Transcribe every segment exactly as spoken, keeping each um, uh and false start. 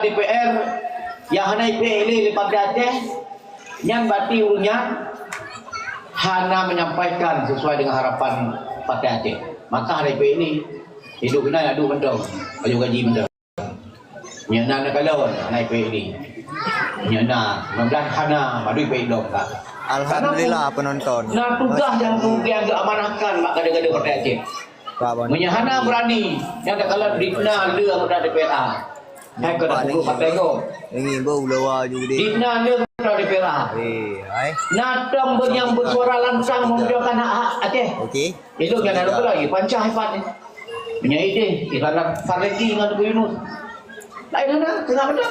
D P R nyang hana ipeuék lé, lé Partai Aceh, nyan berarti ureuëng nyan hana menyampaikan sesuai dengan harapan Partai Aceh. Maka hana ipeuék lé. Hidup keunan adu mantong, pajoh gaji mantong. Nyan na neukalon, hana ipeuék lé. Nyan na, mudah-mudahan hana, baru ipeuék lom ka. Alhamdulillah, penonton. Na tugaih nyang, nyang geuamanahkan bak gada-gada Partai Aceh. Meunyoe hana beurani, nyang takalon dikna le anggota D P R A. Hai keu tapeugah partai ko. Ini bau lawa juga deh. Dikna le anggota D P R A. Eh, hai. Na tom nyang bersuara lantang memperjuangkan hak-hak Aceh. Okey. Ilong nyang ada lagi, pancah hebat ni. Meunyoe ideh, ibarat Farleki dengan Teungku Yunus. Lain na, tengah betul.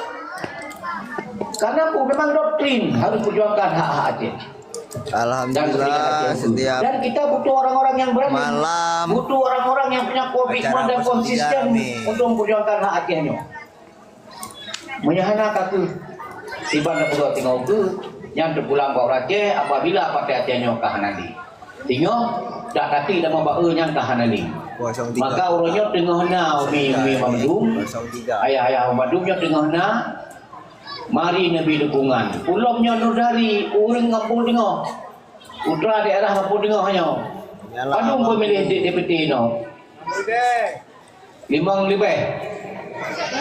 Karena apa? Memang doktrin harus perjuangkan hak-hak Aceh. Alhamdulillah, setiap Dan kita butuh orang-orang yang berani. Malam Butuh orang-orang yang punya komitmen acara dan kosong tiga konsisten rame. Untuk memperjuangkan hak Aceh nyoe. Meunyoe hana ka keuh, iban na peugah tinggai keuh, nyan teupulang bak ureuëng Aceh apabila Partai Aceh nyoe ka hana lé. Singoh, dak kati dak meubaeu nyang ka hana lé. Kosong tiga. Maka uroe nyoe teungoh na umi-umi Mamdum, kosong tiga. Ayah-ayah Mamdum nyoe teungoh na, mari neubi dukungan. Ulôn nyoe Nur Dari, ureuëng Gampông Teungoh. Putra daerah Gampông Teungoh nyoe. Yalah, Padum abang. Pemilih di D P T nyoe. Limong ribèe.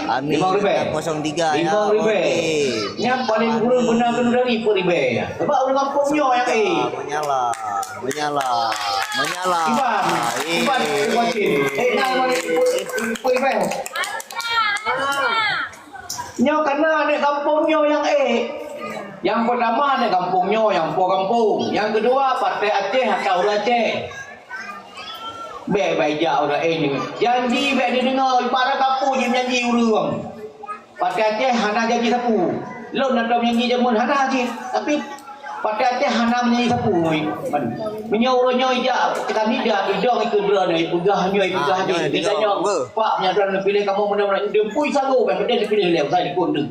Amin. Limong ribèe. Kosong tiga ya. Limong ribèe. Okey. Nyang paling kureueng beuna keuneuk dari peuet ribèe. Sebab ureuëng gampông nyoe nyang eh. Menyala, menyala, menyala. Iban, eh. Iban, Iban. Eh, nah, Iban, peuet ribèe. Nyoe kana aneuk gampông nyoe nyang eh. Nyang pertama aneuk gampông nyoe, nyang po gampông. Nyang kedua, Partai Aceh atau ureuëng Aceh. Bèk baijak ureuëng laén nyoe. Janji bèk dideungoe, ibarat kapeue jih janji ureuëng. Partai Aceh hana janji sapeue. Lôn na tom janji jameun hana jih, tapi Partai Aceh hana meujanji sapeue. Meunyoe ureuëng nyoe ijak teuka nida, idong ikeu droeneuh, ipeugah nyoe, ipeugah jih. Geutanyoe, "Pak, meunyoe droeneuh piléh kamoe meunan-meunan," deumpui sagoe, bèk meudeh dipilih lé, usah dikon deuh.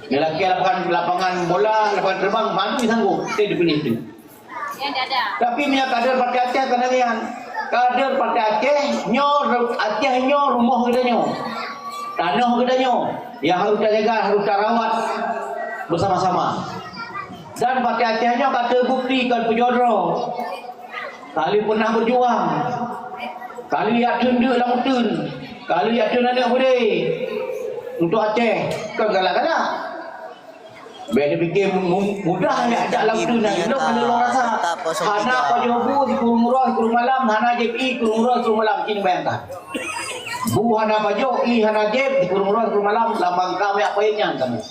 Nyan lakèe lapangan, lapangan bola, lapangan terbang, mandum sanggob, teuh dipilih teuh. Tapi meunyoe kader Partai Aceh ka na nyan. Kader Partai Aceh nyoe, Aceh nyoe rumoh geutanyoe. Tanoh geutanyoe. Nyang harôh tajaga, harôh tarawat beusama-sama. Dan Partai Aceh nyoe ka teubukti kon peujoe droe. Ka lheueh peunah beujuang. Ka lheueh jak theun deuk lam uteuen. Ka lheueh jak theun aneuk beudé. Untuk Aceh, kon galak-galak. Bèk neupike mu-, mudah jak, jak lam uteuen, nyan lôn hana lôn rasa. Hana pajoh bu sikureueng uroe sikureueng malam, hana jieb ié sikureueng uroe sikureueng malam, ci neubayangkan. Bu hana pajoh, ié hana jieb, sikureueng uroe sikureueng malam, lam bangka minyeuk payet nyan kamoe.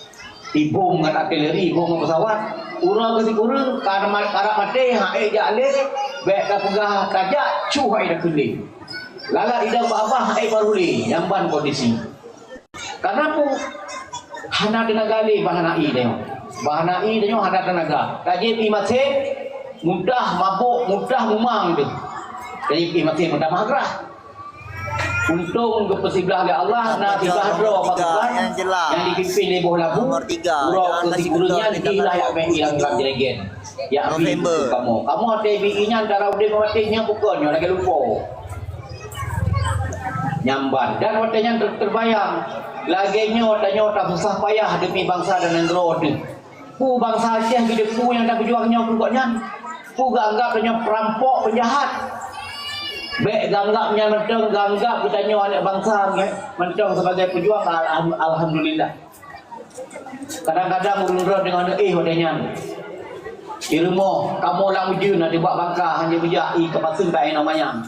Ibom ngon artileri, ibom ngon pesawat. Uroe keu sikureueng, ka ma-, karab maté, han ék jak lé, bèk tapeugah tajak, cuh hai takheun lé. Lalat idang bak babah, han ék barô lé, nyan ban kondisi. Karena peue? Hana teunaga lé, bah hana ié tanyoe. Bah hana ié tanyoe hana teunaga. Tajieb ié maté, mudah mabök, mudah mumang teuh. Tajieb ié maté mudah meugrah. Untông geupeusiblah lé Allah, na siblah droe pasukan nyang dipimpin lé boh labu, uroe keu sikureueng nyan jih lah jak bèk ilang lam jregen. Jak bi kamoe. Kamoe watèe bi ié nyan dara udeb maté nyan bukon nyoe lagèe lupo. Nyan ban. Dan watèe nyan ter-, teubayang, lagèe nyoe tanyoe tasusah payah demi bansa dan nanggroe teuh. Peue bansa Aceh geuteupeue nyang tapeujuang nyoe keu gobnyan? Peue geuanggab tanyoe peurampok, peunjahat? Bèk geuanggab nyan mantong, geuanggab geutanyoe aneuk bansa mantong sibagai peujuang, alham-, alhamdulillah. Kadang-kadang ureueng droe deungon éh watèe nyan. Di rumoh, kamoe lam ujeuen na tibak bangka, hana beujak ié keu paseuen ta inoe manyang.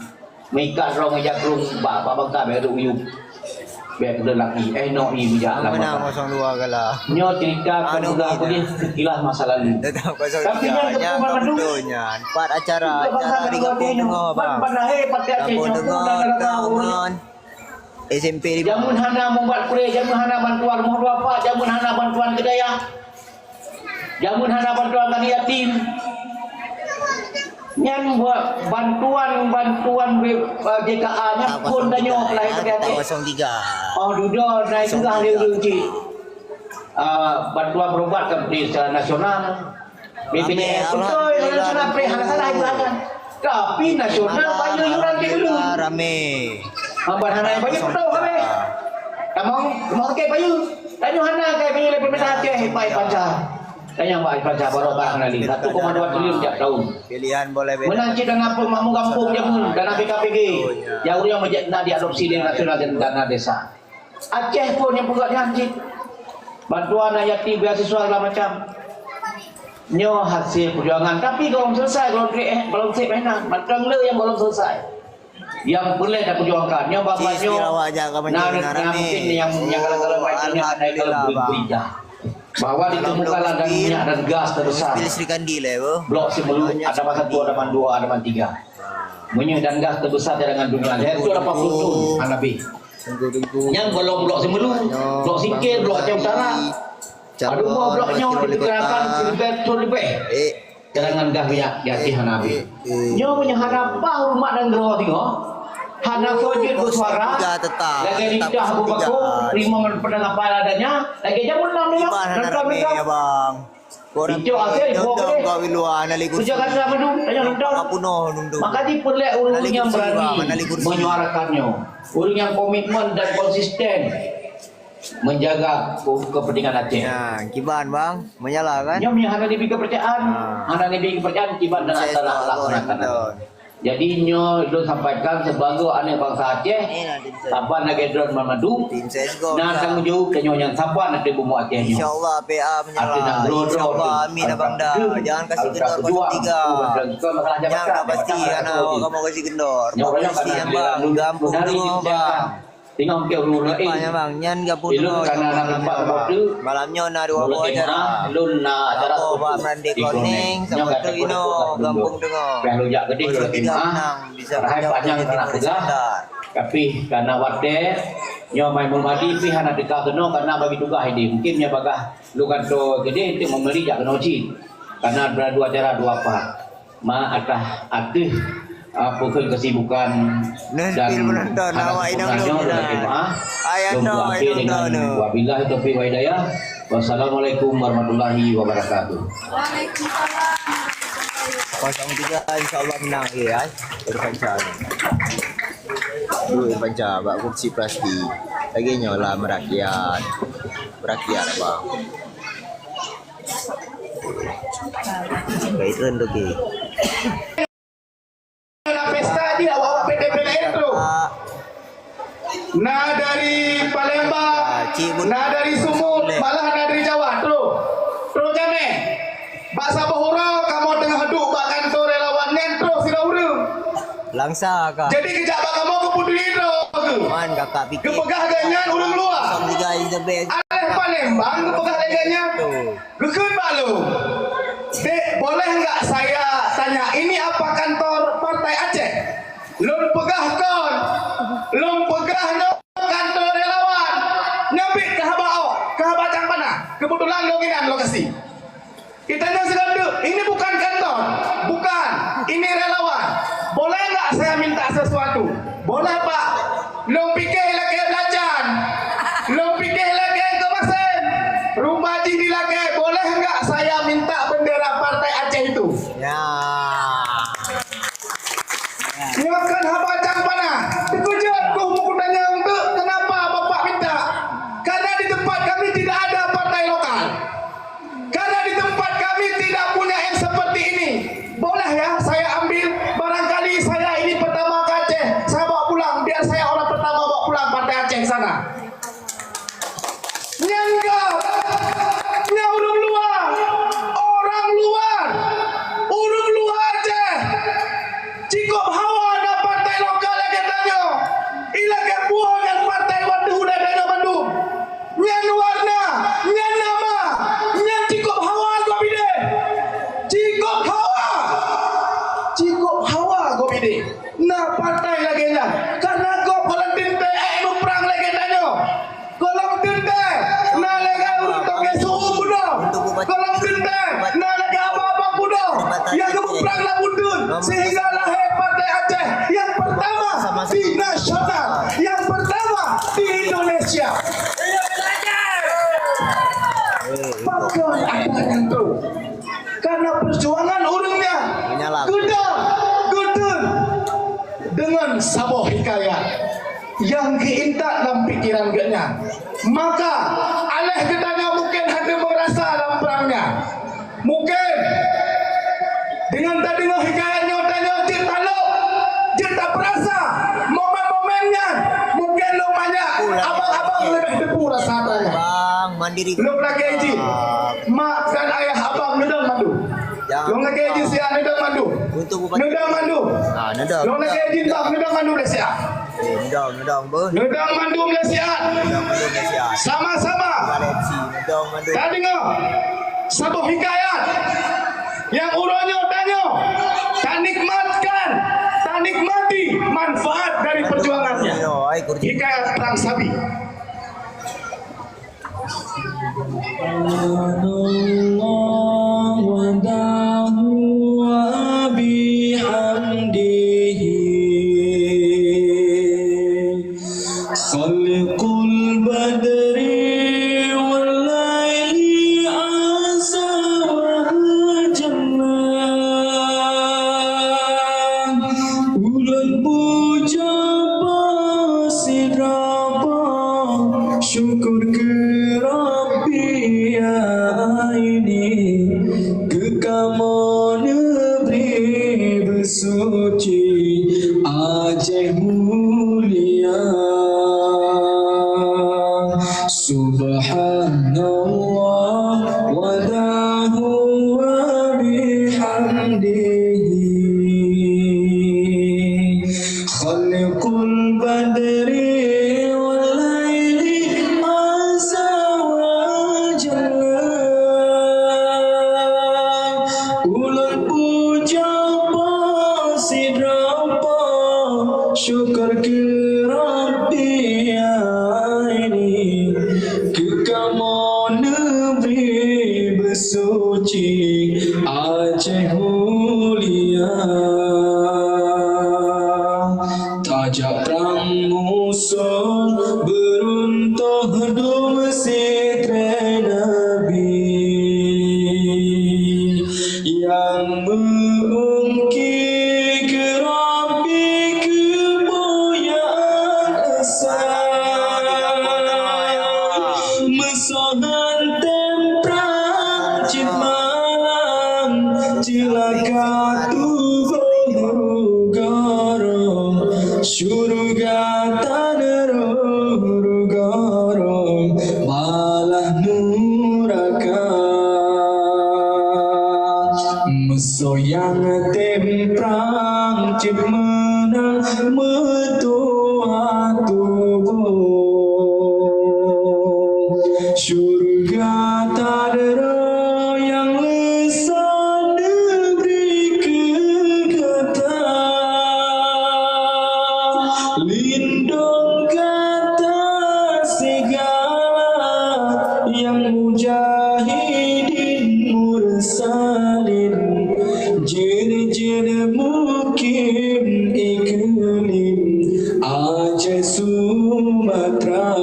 Meuikat droe ngon jakrong bak, bak bangka bèk rhot uyueb. Bèk peudeuh laki, eh, nok ié bijak lam bangka. Kosong dua kalah. Nyoe cerita kemudah boleh sekilas masa lalu. Tapi nyan teupeue ban mandum. Empat acara, acara di Gampông Teungoh, bang. Ban, ban lahé Partai Aceh Gampông Teungoh, Teungoh ngon S M P lima. Jameun hana mubat kuré, jameun hana bantuan rumoh duafa, jameun hana bantuan keu dayah. Jameun hana bantuan keu yatim. Nyan buat bantuan-bantuan, eh, J K A nyan phôn tanyoe peulahé Partai Aceh. Kosong tiga. Oh, dudoe na itulah lé ureueng cit. Ah, bantuan berobat kan bri secara nasional. B P J S beutôi, nasional preh hana salah ibarat. Tapi nasional bayeue yuran di dulu. Rame. Hamba hana bayeue beutôi habéh. Tamong, tamong sakét bayeue. Tanyoe hana kai meunyoe lé pemerintah Aceh, Pak Irfan Shah. Tanyoe Pak Irfan Shah, baroe barang nali. Satu koma dua triliun tiap tahun. Pilihan boleh beda. Meunan cit dana peumakmu gampông jameun, dana B K P G. Nyang ureueng meujak na diadopsi lé nasional dan dana desa. Aceh pun nyang peugah nyan cit. Bantuan aneuk yatim, beasiswa segala macam. Nyoe hasil perjuangan. Tapi gohlom selesai, gohlom trek, eh, gohlom trek mainan. Mantong le nyang gohlom selesai. Nyang peureulèe tapeurjuangkan. Nyoe babah nyoe na, na mungkin nyang, nyang kadang-kadang meunan ada dalam berita bahwa ditemukanlah dan minyak dan gas terbesar. Blok Simeulue, Andaman satu, Andaman dua, Andaman tiga. Minyak dan gas terbesar cadangan dunia. Saya tu lapan puluh ton hana habéh. Nyang gohlom Blok Simeulue, Blok Singkil, Blok Aceh Utara. Ada dua blok nyoe diperkirakan seribu ton lebih. Cadangan gas minyak di Aceh hana habéh. Nyoe meunyoe hana paih umat nanggroe singoh, hana soe jeuet beusuara, lagèe lidah beubaku, rimong peudeueng apa adanya, lagèe jameun nam nyoe, nanggroe-nanggroe. Icok asai, buah kedeh. Kerja kata madu, tanya nonton. Maka di peureulèe ureueng nyang berani menyuarakan nyoe. Ureueng nyang komitmen dan konsisten menjaga ke-, kepentingan Aceh. Ya, kiban, Bang. Meunyoe lah, kan? Nyoe hana dibri kepercayaan, hana dibri kepercayaan, kiban dan salah laksanakan. Jadi, nyoe lôn sampaikan sebagai aneuk bangsa Aceh, saban lagèe droen banmandum, na tanggung jaweueb tanyoe nyang saban ateueh bumoe Aceh nyoe. Insya Allah, P A menyala. Insya Allah, amin, Abang Da. Jangan kasih kendor kosong tiga. Nyang dah pasti, aneuk awak kamoe kasih kendor. Nyoe pasti, Bang. Gampông tu, Bang. Singoh mungken ureueng laén. Apa nyan, Bang? Nyan gampông teungoh. Ilôn kana na teumpat saboh teuk. Malam nyoe na dua boh acara. Ilôn na acara saboh bak Meurandeh Kloning, saboh teuk inoe gampông teungoh. Pih lôn jak keudeh lôn tiga menang. Bisa rahai panjang keunak peugah. Tapi kana watèe nyoe Mai Muhamadi pih hana teuka keunoe kana bagi tugaih ideh. Mungken nyoe bagaih lôn gantoe keudeh untuk meumeli jak keunoe cit. Kana dua acara dua part. Ma atah ateueh, ah, pukul kesibukan dan penonton hana awak inong sempurna nyoe, jemaah. Lôn akhé dengan wabillahi taufiq wa hidayah. Wassalamualaikum warahmatullahi wabarakatuh. Waalaikumsalam. Kosong tiga, insya Allah menang lagi, ya. Irfan Shah. Dua Irfan Shah, bak kursi plastik. Lagi nyoe lah merakyat. Merakyat, bang. Baik, Ren, oke. Na pesta di awak-awak P T P laén tu. Na dari Palembang, na dari Sumut, malah na dari Jawa tu. Tu jamé. Bak saboh uroe kamoe teungoh duek bak kantô relawan nyan troh sidroe ureueng. Langsa ka. Jadi keujak bak kamoe keupeue droe keuh. Man kakak pikir. Keupeugah geuh nyan ureueng luwa. Kosong tiga is the best. Aléh Palembang keupeugah lagèe nyan. Betul. Geukheun bak lôn, "Dek, boleh enggak saya tanya, ini apa kantor Partai Aceh?" Lôn peugah kon, lôn peugah nyoe kantor relawan. Nyoe biet keu haba awak, keu haba cang panas. Kebetulan lôn inan lokasi. Itanya seudeh, "Ini bukan kantor." "Bukan, ini relawan. Boleh enggak saya minta sesuatu?" "Boleh, Pak." Lôn pike lagèe belacan. Lôn pike lagèe keumasen. Rupa jih dilakèe, "Boleh enggak saya minta bendera Partai Aceh itu?" Ya. Nyoe kan haba cang panas. Teukeujot keuh meukutanyong teuk, "Kenapa Bapak minta?" "Karena di tempat kami tidak ada partai lokal." Karena di tempat kami tidak punya yang seperti ini. Boleh ya, saya ambil. Barangkali saya ini pertama ke Aceh. Saya bawa pulang, biar saya orang pertama bawa pulang Partai Aceh sana. Nyang geuh, nyang ureueng luwa, orang luar, ureueng luwa Aceh. Cikôp hawa na partai lokal lagèe tanyoe. Ilagèe buah nyan partai watèe udah tanyoe bandum. Nyan warna, nyan nama, nyan cikôp hawa gob idéh. Cikôp hawa. Cikôp hawa gob idéh. Na partai lagèe nyan. Karena gob gohlom teuntèe ék muprang lagèe tanyoe. Gohlom teuntèe na lagèe ureueng tongé su'um bunoe. Gohlom teuntèe na lagèe abang-abang bunoe nyang geumuprang lam uteuen sehingga lahé Partai Aceh nyang pertama di nasional, nyang pertama di Indonesia. Pakon ada nyang trôh? Karena perjuangan ureueng nyan geudong, geuteun deungon saboh hikayat nyang geuintat lam pikeran geuhnyan. Maka Aléh geutanyoe mungken hana meurasa lam prang nyan. Mungken deungon tadeungoe hikayat nyoe, tanyoe jeuet talok, jeuet tapeurasa momen-momen nyan. Mungken lôn manyak abang-abang leubeh teupeu rasa tanyoe. Bang, mandiri. Lôn lakée jih, mak dan ayah abang neudong mandum. Lôn lakée jih siat neudong mandum. Neudong mandum. Ah, neudong. Lôn lakée jih bang neudong mandum lé siat. Eh, neudong, neudong, beuh. Neudong mandum lé siat. Neudong mandum lé siat. Sama-sama. Neudong mandum. Tadeungoe saboh hikayat nyang uroe nyoe tanyoe tanikmatkan, tanikmati manfaat dari perjuangannya. Hikayat Perang Sabi. سبحان الله وحده، خلق البدر والليل عز وجل. Ulôn puja sidroe boh syukur keu Rabbi aini, keu kamoe neubri beusuci Aceh mulia. Subhanallah wa dahu wa bihamdihi. Khalqul badri wal laili azza wa jalla. Ulôn puja boh sidroe boh syukur keu Rabbi aini, keu kamoe neubri beusuci Aceh mulia. Tajak prang musoh beuruntoh dum sitré Nabi, nyang meu-ungki keu Rabbi keu buya esa. Meusoh han tem prang cit malam, ceulaka tuboh rugoro, syeuruga taneurôh rugoro, balah nuraka. Meusoh nyang tem prang cit meunang meutuha tuboh, syeuruga taneurôh nyang leusa neubri keu gata. Lindong gata sigala nyang mujahidin mursalin, jeuet-jeuet mukim iklim Aceh Sumatra.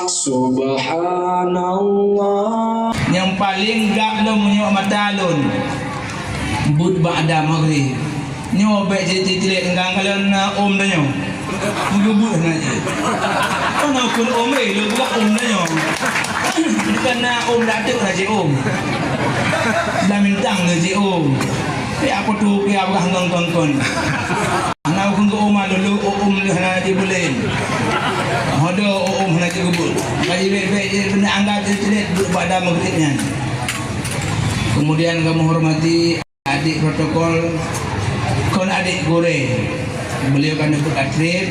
Subhanallah. Nyang paleng gab lom meunyoe mata lôn, buet ba'da maghrib. Nyoe bèk cit-cit lé, engkang kalon na ôm tanyoe. Meugeubeuet na jih. Kon na kon ôm, eh, lôn buka ôm tanyoe. Bukan na ôm datuk na cit ôm. Dah mintang na cit ôm. Pih apa tu, pih apa ngon kon-kon. Hana kon ôm lôn, lôn ôm lé hana jibulen. Hodo ôm hana jigeubeuet. Kaji bèk-bèk je beuna anggap cit-cit lé buet ba'da maghrib nyan. Kemudian kamoe hormati adik protokol, kon adik gurèe. Beliau ka neupeuet atlet,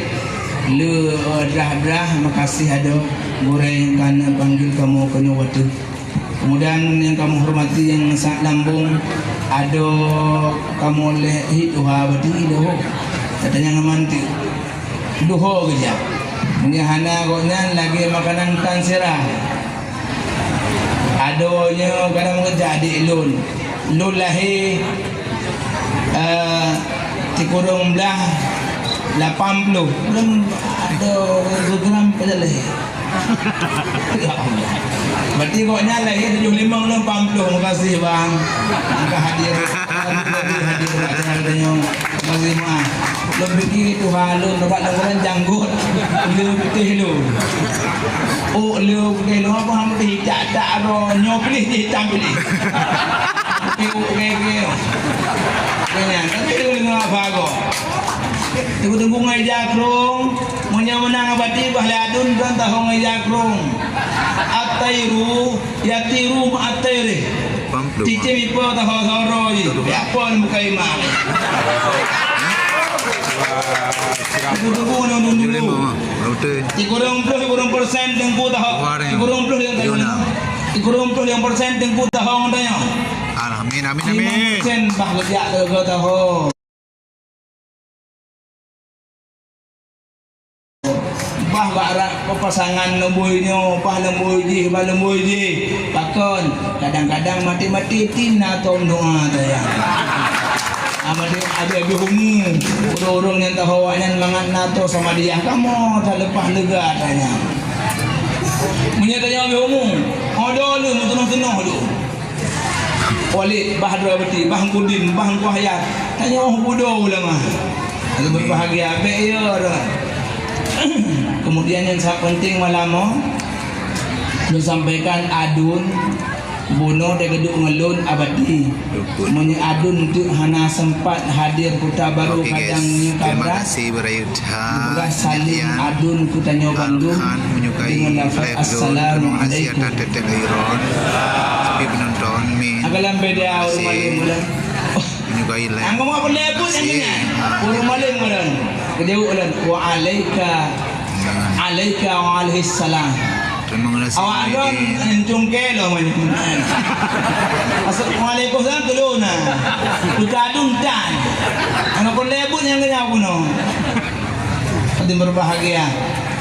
le, eh, drah-drah, makasih adoe gurèe nyang ka neupanggil kamoe keunoe watèe. Kemudian nyang kamoe hormati nyang sangat lambong, adoe kamoe lhèe tuha bati doho. Katanya ngon manti. Doho geujak. Meunyoe hana gobnyan lagèe makanan tan sira. Adoe nyoe kadang meukeujak adik lôn. Lôn lahé, eh, sikureueng blah lapan ploh. Lôn adoe geukeuram pada lahé. Ya Allah. Berarti gobnyan lahé tujoh limong lom lapan ploh. Makasih, Bang. Angka hadir. Hadir bak channel tanyoe. Makasih, Mak. Lôn pike tuha lôn, ubat lôn kan janggot. Lôn putih lôn. Oh, lôn putih lôn, apa hang putih, tak, tak, ada. Nyoe pilih, hitam pilih. Oke, oke, oke. Oke, nyan. Tapi lôn deungoe apa kok? Tunggu-tunggu ngai jakrong. Meunyoe meunang abati bah lé adun, kan tahong ngai jakrong. At-tairu yatiru ma'at tairi. Cicém ipo taho soro jih. Ya pon bukai mak. Tunggu-tunggu nang dulu. Tikurong ploh, tikurong persen teungku taho. Tikurong ploh yang tanya. Tikurong ploh yang persen teungku taho nang tanya. Amin, amin, amin. Lima persen bah geujak ke taho. Bah bak ra-, pasangan leumbôi nyoe, bah leumbôi jih, bah leumbôi jih. Pakon? Kadang-kadang maté-maté tin na tom doa tayang. Ah, maté abéh-abéh umu, ureueng-ureueng nyang taho awaknyan mangat na to sama dia. Kamoe taleupah lega tanyang. Meunyoe tanyang abéh umu, odo lé meutunoh-tunoh lé. Walid, bah Drawati, bah Kudin, bah Kuhayat. Tanyoe budo ulama. Lalu berbahagia, bèk ya dah. Kemudian yang sangat penting malam oh, lôn sampaikan adun, bunoe deh geuduk ngon lôn abati. Meunyoe adun tu hana sempat hadir kota baru kadang nyoe kabra. Tugaih saleuem adun keu tanyoe bandum deungon lafaz assalamualaikum. Tapi penonton mi. Agak lambai dia ureueng malém bulan. Menyukai lah. Anggo mau boleh pun yang ni. Ureueng malém bulan. Kejauh bulan. Wa alaika. Alaika wa alaihi salam. Terima kasih. Awak don encung ke lo mai. Assalamualaikum salam tu lo na. Buka adun tan. Anggo boleh pun yang kena bunuh. Hadirin berbahagia.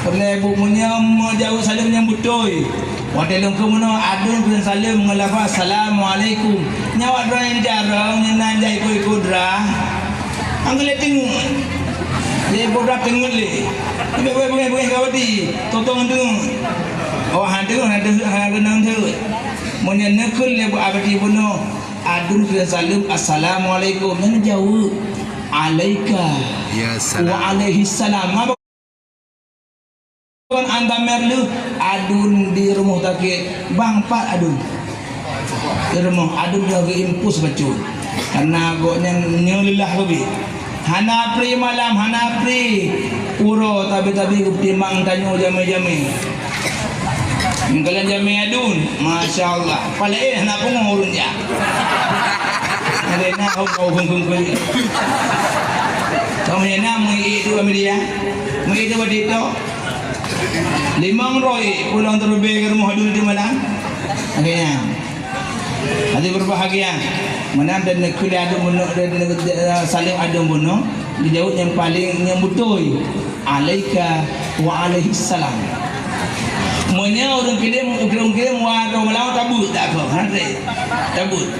Peureulèe bu meunyoe meujaweueb saleuem nyang beutôi. Watèe lôn keu meunoe adun keu saleuem ngon lafaz assalamualaikum. Nyan awak droe nyang jarang nyang nan jak ikot-ikot dra. Angkeu lé teungeut. Lé ikot dra teungeut lé. Bèk bèk bèk bèk gawat di. Totong teungeut. Oh, han teungeut, han teungeut, han keunong teungeut. Meunyoe neukheun lé bu abadi bunoe. Adun keu saleuem, "Assalamualaikum." Nyan jaweueb, "Alaika." Ya salam. "Wa alaihi salam." Maba kon antamer leuh adun di rumoh sakét. Bang pat adun. Di rumoh adun dah geuimpus bacut. Karena gobnyan nyoe leulah keubiet. Hana pri malam, hana pri uroe, tabi-tabi geupeutimang tanyoe jamé-jamé. Meukalon jamé adun, masya Allah. Paleng hana pungo ureueng jak. Ada na hom hom hom hom. Kami na mui itu kami dia. Mui itu badi to. Limong roi pulang terlebih ke rumah adun di malam. Akhirnya. Hadirin berbahagia. Meunan dan neukheun lé adun bunoe, dan neuk-, eh, saleuem adun bunoe, geujaweueb nyang paleng nyang beutôi, "Alaika wa alaihi salam." Meunyoe ureueng kidém, ureueng kidém waroe malam tabeuet tak keu, hana trép. Tabeuet.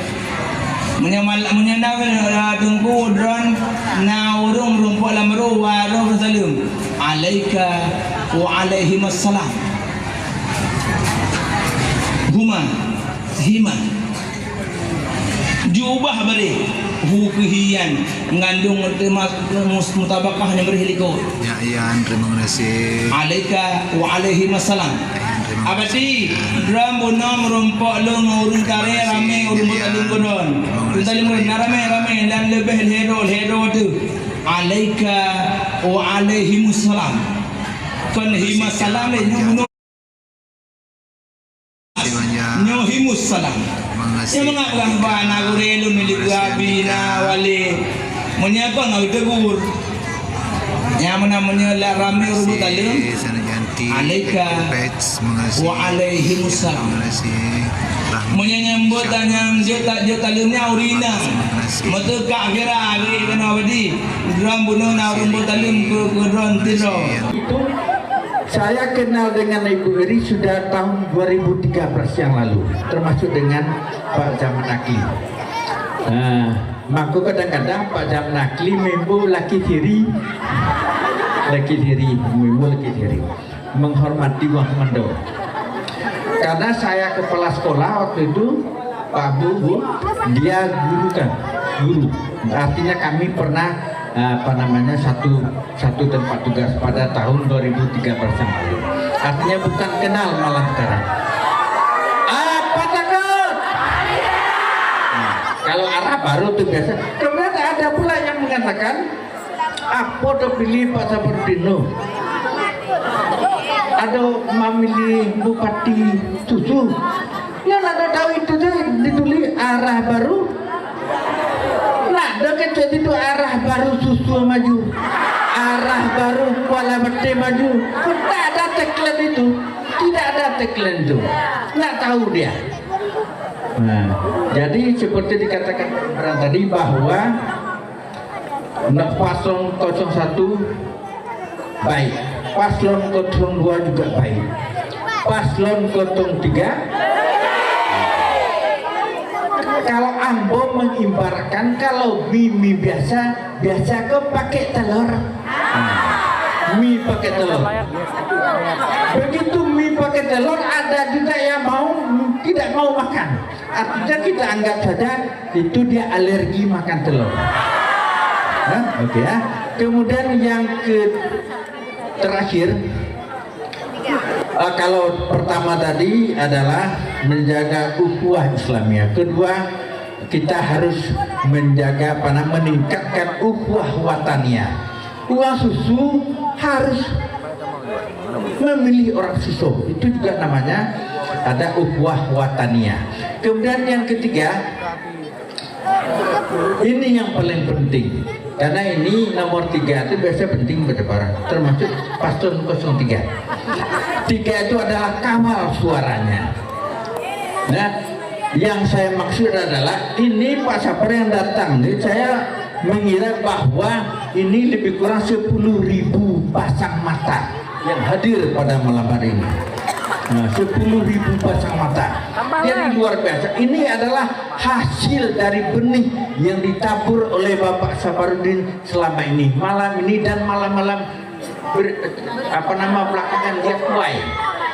Meunyoe mal-, meunyoe na, eh, teungku droen na ureueng meurumpok lam rô waroe saleuem, "Alaika wa alaihimassalam." Huma. Hima. Jiubah bareh hu keu hi nyan, mengandung tema-, mus-, mutabakah nyang bareh likot. Ya, Yan, terima kasih. Alaika wa alaihi masalam. Yan, terima kasih. Abati, droen bunoe meurumpok lôn ngon ureueng karé ramé ureueng Mutalim keudroe. Mutalim keudroe na ramé-ramé lam leubeh lhèe droe, lhèe droe teuh. Alaika wa alaihi masalam. Kon hi masalam lé nyoe bunoe. Nyoe himus salam. Nyoe mangat ulah ba na gurée lôn milék geuabi na wale. Meunyoe kon na tegur. Nyang meunan meunyoe la ramé ureueng taleueng. Alaika wa alaihimus salam. Meunyoe nyang buet tanyang jeuet tak jeuet taleueng nyan ureueng inong. Meuteuka kira geuh keunoe badi. Droen bunoe na ureueng buet taleueng keu, keu droen tidroe. Saya kenal dengan Ibu Eri sudah tahun dua ribu tiga belas yang lalu, termasuk dengan Pak Zaman Akli. Nah, maka kadang-kadang Pak Zaman Akli membo laki diri, laki diri, membo laki diri, menghormati wah mendo. Karena saya kepala sekolah waktu itu, Pak Bu, Bu, dia guru kan, guru. Artinya kami pernah, eh, apa namanya, satu, satu tempat tugas pada tahun dua ribu tiga belas yang lalu. Artinya bukan kenal malah sekarang. Apa takut? Nah, kalau arah baru tuh biasa. Kemudian ada pula yang mengatakan, "Apa tu pilih Pak Saparudin tu? Ada memilih bupati susu." Nyan ada tahu itu tu ditulis arah baru. Nah, dekat situ tu arah baru susu maju. Arah baru Kuala Bate maju. Tak ada tagline itu. Tidak ada tagline itu. Nggak tahu dia. Nah, jadi seperti dikatakan orang tadi bahwa nak paslon kosong satu baik, paslon kosong dua juga baik, paslon kosong tiga. Kalau ambo mengibaratkan, kalau mie, mie biasa, biasa ke pakai telur. Mie pakai telur. Begitu mie pakai telur, ada juga yang mau, tidak mau makan. Artinya kita anggap saja itu dia alergi makan telur. Hah? Oke ya. Kemudian yang ke terakhir, eh, kalau pertama tadi adalah menjaga ukhuwah Islamiyah. Kedua, kita harus menjaga apa namanya, meningkatkan ukhuwah wataniyah. Urang susu harus memilih orang susu. Itu juga namanya ada ukhuwah wataniyah. Kemudian yang ketiga, ini yang paling penting. Karena ini nomor tiga itu biasa penting bagi orang, termasuk paslon kosong tiga. Tiga itu adalah kawal suaranya. Nah, yang saya maksud adalah ini Pak Sapar yang datang ni, saya mengira bahwa ini lebih kurang sepuluh ribu pasang mata yang hadir pada malam hari ini. Nah, sepuluh ribu pasang mata. Jadi luar biasa. Ini adalah hasil dari benih yang ditabur oleh Bapak Saparudin selama ini, malam ini dan malam-malam ber-, apa nama, belakangan dia tuai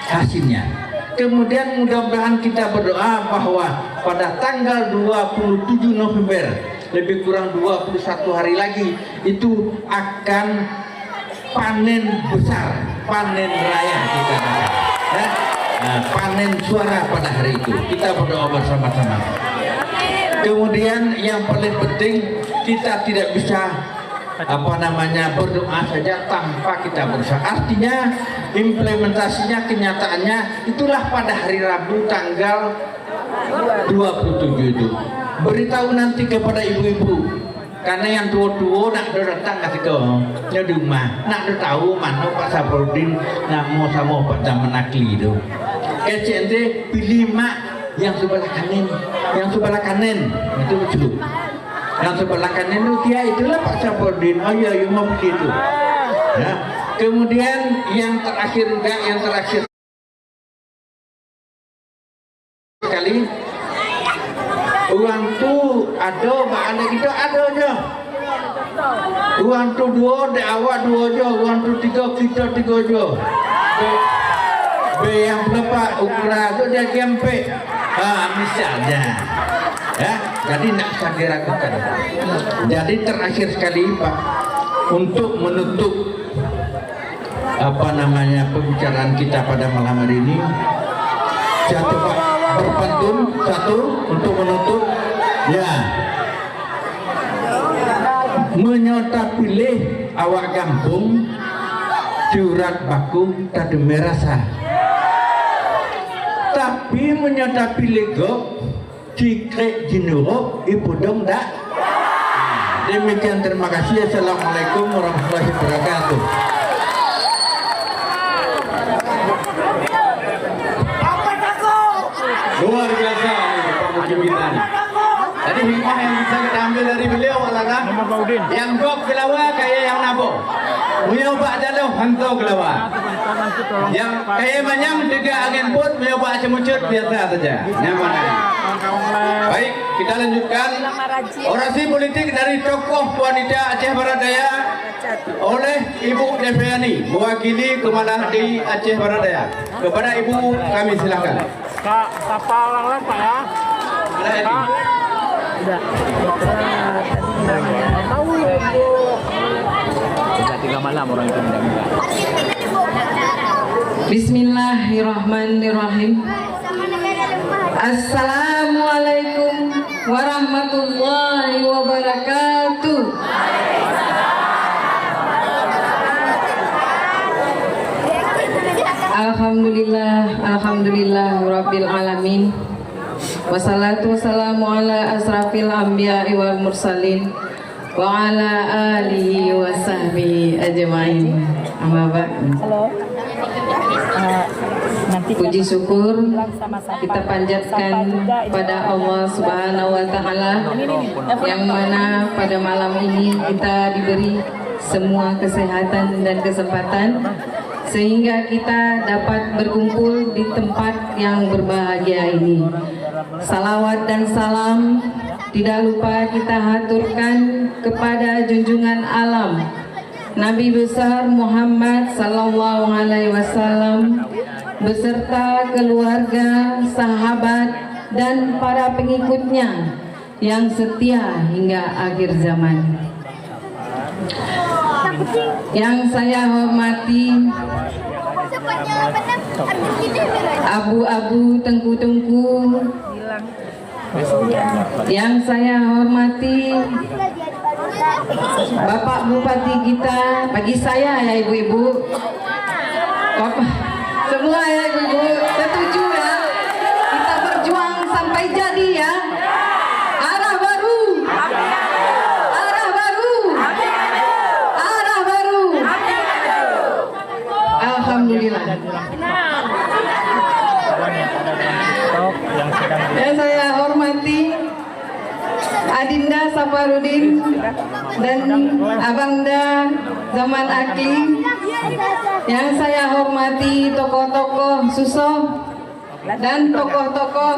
hasilnya. Kemudian mudah-mudahan kita berdoa bahwa pada tanggal dua puluh tujuh November, lebih kurang dua puluh satu hari lagi, itu akan panen besar, panen raya kita katakan. Ya. Nah, panen suara pada hari itu. Kita berdoa bersama-sama. Kemudian yang paling penting, kita tidak bisa apa namanya, berdoa saja tanpa kita berusaha. Artinya, implementasinya, kenyataannya, itulah pada hari Rabu tanggal dua puluh tujuh itu. Beritahu nanti kepada ibu-ibu. Karena yang tua-tua nak datang kata kau, nyoe di rumah, nak tahu mana Pak Saparudin, nak mau sama Pak Zaman Akli tu. Kecek nanti pilih mak yang sebelah kanan, yang sebelah kanan. Itu betul. Yang sebelah kanan tu dia itulah Pak Saparudin. Oh ya, you mau begitu. Ya. Kemudian yang terakhir juga, yang terakhir sekali, urang tu ada, bak aneuk kita ada je. Urang tu dua, dek awak dua je, urang tu tiga, kita tiga je. Be, be yang peulepak ukuran tu dia kempek. Ha, misalnya. Ya, jadi nak usah diragukan. Jadi terakhir sekali, Pak, untuk menutup apa namanya, pembicaraan kita pada malam hari ini, saya coba berpantun satu untuk menutup. Ya. Meunyoe tapiléh awak gampông, si urat baku tateumé rasa. Tapi meunyoe tapiléh gob, si krek jinurok ipeudong dak. Demikian, terima kasih. Assalamualaikum warahmatullahi wabarakatuh. Luar biasa ni, Pak Mukhibin tadi. Jadi hikmah yang bisa kita ambil dari beliau adalah yang gob keulawa kaya nyang na boh. Meunyoe bak jaloh hantom keulawa. Nyang kayée manyang teuga angén peuet, meunyoe bak ceumucut biasa saja. Nyaman. Baik, kita lanjutkan orasi politik dari tokoh wanita Aceh Barat Daya oleh Ibu Deviani, mewakili Kemala di Aceh Barat Daya. Kepada Ibu, kami silakan. Kak, sapa orang lain, Pak, ya? Kak. Udah. Sejak tiga malam orang itu tidak minta. Bismillahirrahmanirrahim. Assalamualaikum warahmatullahi wabarakatuh. Alhamdulillah, alhamdulillah rabbil alamin. Wassalatu wassalamu ala asrafil anbiya'i wal mursalin, wa ala alihi wa sahbihi ajma'in. Amma ba'd. Halo. Eh, nanti puji syukur kita panjatkan pada Allah Subhanahu wa Ta'ala, yang mana pada malam ini kita diberi semua kesehatan dan kesempatan sehingga kita dapat berkumpul di tempat yang berbahagia ini. Salawat dan salam tidak lupa kita haturkan kepada junjungan alam, Nabi besar Muhammad sallallahu alaihi wasallam, beserta keluarga, sahabat, dan para pengikutnya yang setia hingga akhir zaman. Yang saya hormati abu-abu, tengku-tengku, yang saya hormati Bapak Bupati kita, bagi saya ya ibu-ibu, Bapak, semua ya ibu-ibu, setuju ya? Kita berjuang sampai jadi ya. Arah baru. Arah baru. Arah baru. Alhamdulillah. Yang saya hormati Adinda Safarudin dan Abangda Zaman Akli, yang saya hormati tokoh-tokoh Susoh dan tokoh-tokoh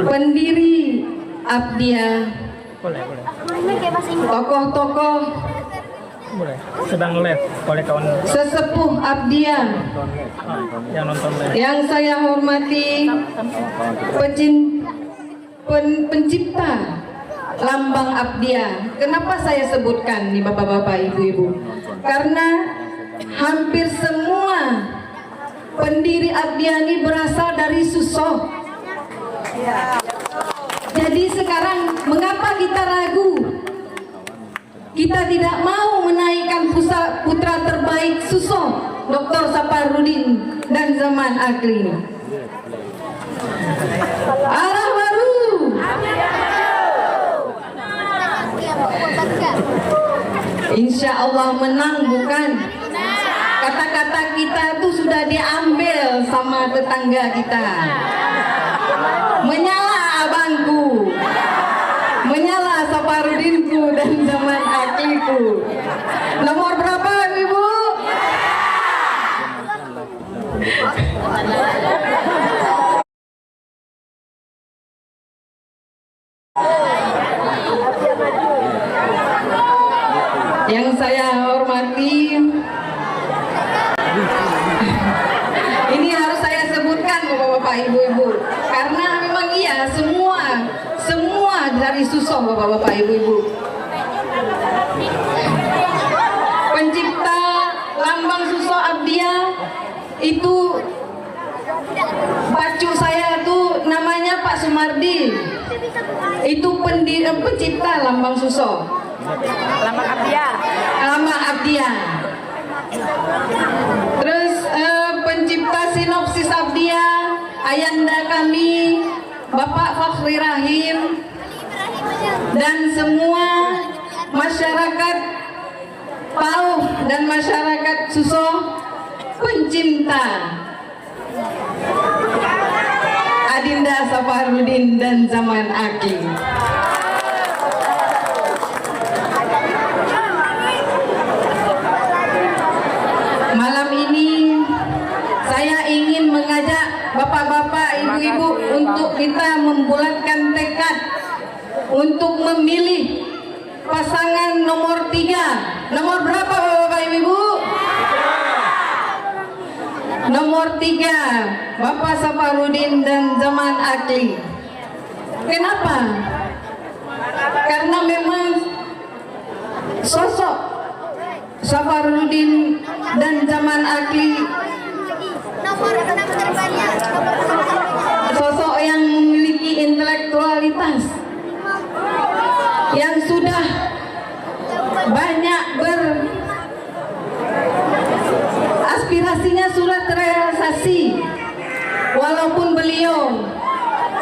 pendiri Abdia, tokoh-tokoh Boleh. Sedang live oleh kawan. Sesepuh Abdia. Yang nonton live. Yang saya hormati pecin-, pen-, pencipta lambang Abdia. Kenapa saya sebutkan nih Bapak-bapak, Ibu-ibu? Karena hampir semua pendiri Abdia ini berasal dari Susoh. Jadi sekarang mengapa kita ragu? Kita tidak mau menaikkan pusa-, putra terbaik Susoh, Doktor Saparudin dan Zaman Akli. Arah baru. Insya Allah menang bukan? Kata-kata kita tu sudah diambil sama tetangga kita. Menyala abangku. Menyala Saparudinku dan Zaman Akliku. Nomor berapa, Ibu? Yang saya hormati, ini harus saya sebutkan, Bapak-bapak, Ibu-ibu, karena memang iya, semua, semua dari Susoh, Bapak-bapak, Ibu-ibu. Pencipta lambang Susoh Abdia itu, pacu saya tu namanya Pak Sumardi. Itu pendi-, eh, pencipta lambang Susoh. Lambang Abdia. Lambang Abdia. Terus, eh, pencipta sinopsis Abdia, ayanda kami, Bapak Fakhri Rahim, dan semua masyarakat Pauh dan masyarakat Susoh, pencinta Adinda Safarudin dan Zaman Akli. Malam ini, saya ingin mengajak bapak-bapak, ibu-ibu untuk kita membulatkan tekad untuk memilih pasangan nomor tiga. Nomor berapa, Bapak-bapak, Ibu-ibu? Nomor tiga, Bapak Safarudin dan Zaman Akli. Kenapa? Karena memang sosok Safarudin dan Zaman Akli sosok yang memiliki intelektualitas, yang sudah banyak ber-, aspirasinya sudah terrealisasi, walaupun beliau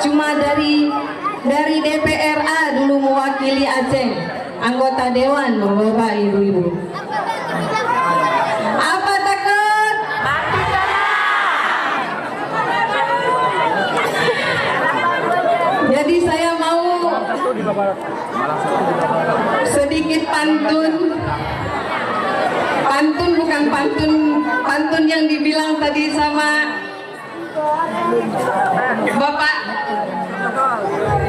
cuma dari, dari D P R A dulu mewakili Aceh, anggota dewan, Bapak-bapak, Ibu-ibu. Apa takut? Jadi saya mau sedikit pantun. Pantun bukan pantun, pantun yang dibilang tadi sama Bapak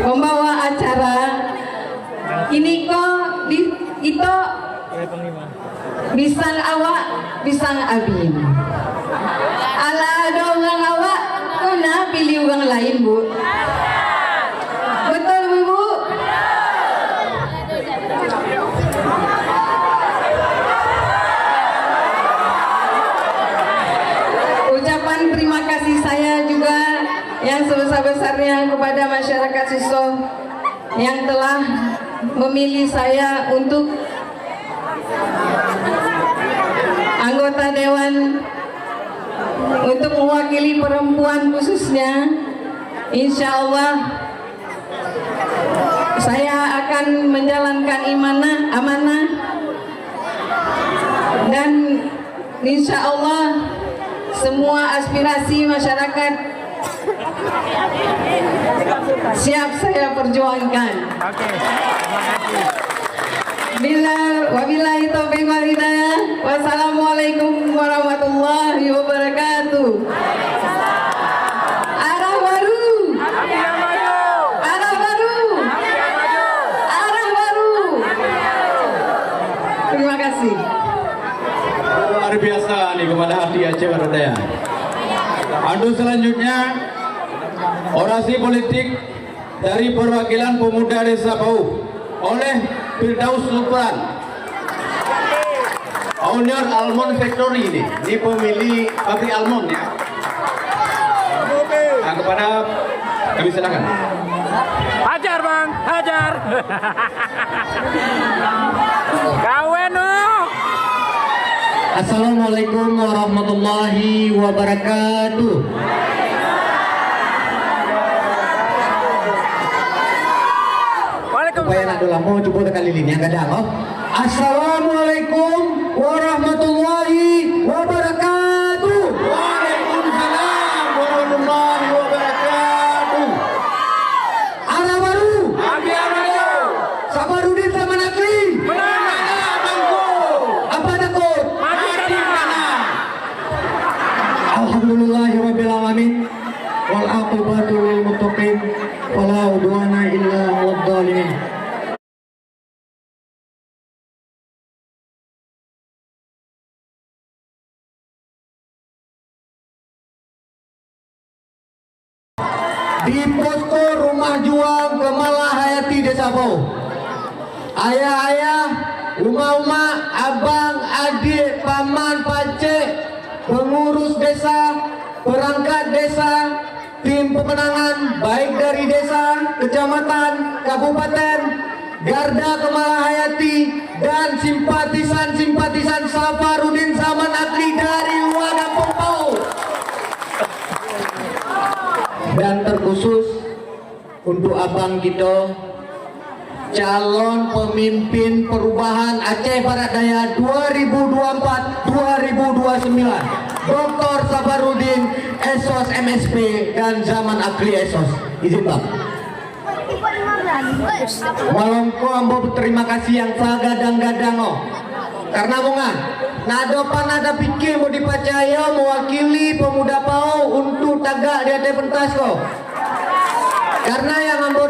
pembawa acara. Ini kok di itu pisang awak, pisang abin. Ala ada ureuëng awak, kok na piléh ureuëng laén, Bu? Betul, Bu? Ucapan terima kasih saya juga yang sebesar-besarnya kepada masyarakat Susoh yang telah memilih saya untuk anggota dewan, untuk mewakili perempuan khususnya. Insya Allah, saya akan menjalankan imanah, amanah, dan insya Allah semua aspirasi masyarakat siap saya perjuangkan. Oke, terima kasih. Bila, wabillahi taufiq wal hidayah. Wassalamualaikum warahmatullahi wabarakatuh. Arah baru. Arah baru. Arah baru. Terima kasih. Luar biasa ni, kepala hati Aceh Barat Daya. Untuk selanjutnya, orasi politik dari perwakilan pemuda Desa Pau oleh Firdaus Sultan. Owner Almond Factory ni, ni pemilik pabrik almond ya. Nah, kepada kami silakan. Hajar, Bang, hajar. Kawen, oh. Assalamualaikum warahmatullahi wabarakatuh. Waalaikumsalam. Supaya nak dulu lama, cuba tekan lilin yang gadang, oh. Assalamualaikum warahmatullahi wabarakatuh. Waalaikumsalam warahmatullahi wabarakatuh. Arah baru. Ambil arah baru. Safarudin sama Nakli. Menang. Apa takut? Mati kalah. Alhamdulillahirabbil alamin. Wal aqibatu lil muttaqin. Wala udwana illa 'alal zalimin. Di posko rumah juang Kemalahayati Desa Pau. Ayah-ayah, uma-uma, abang, adik, paman, pacek, pengurus desa, perangkat desa, tim pemenangan baik dari desa, kecamatan, kabupaten, Garda Kemalahayati, dan simpatisan-simpatisan Safarudin Zaman Akli dari luar Kampung Pau. Dan terkhusus untuk abang kita, calon pemimpin perubahan Aceh Barat Daya dua ribu dua puluh empat dua ribu dua puluh sembilan, Doktor Safarudin Esos M S P dan Zaman Akli Esos. Izin, Bang. Walong ko ambo beterima kasih yang sagadang-gadang, oh. Karena bunga, na dopan ada pikir mau dipercaya mewakili pemuda Pau untuk tagak di atas pentas ko. Karena yang ambo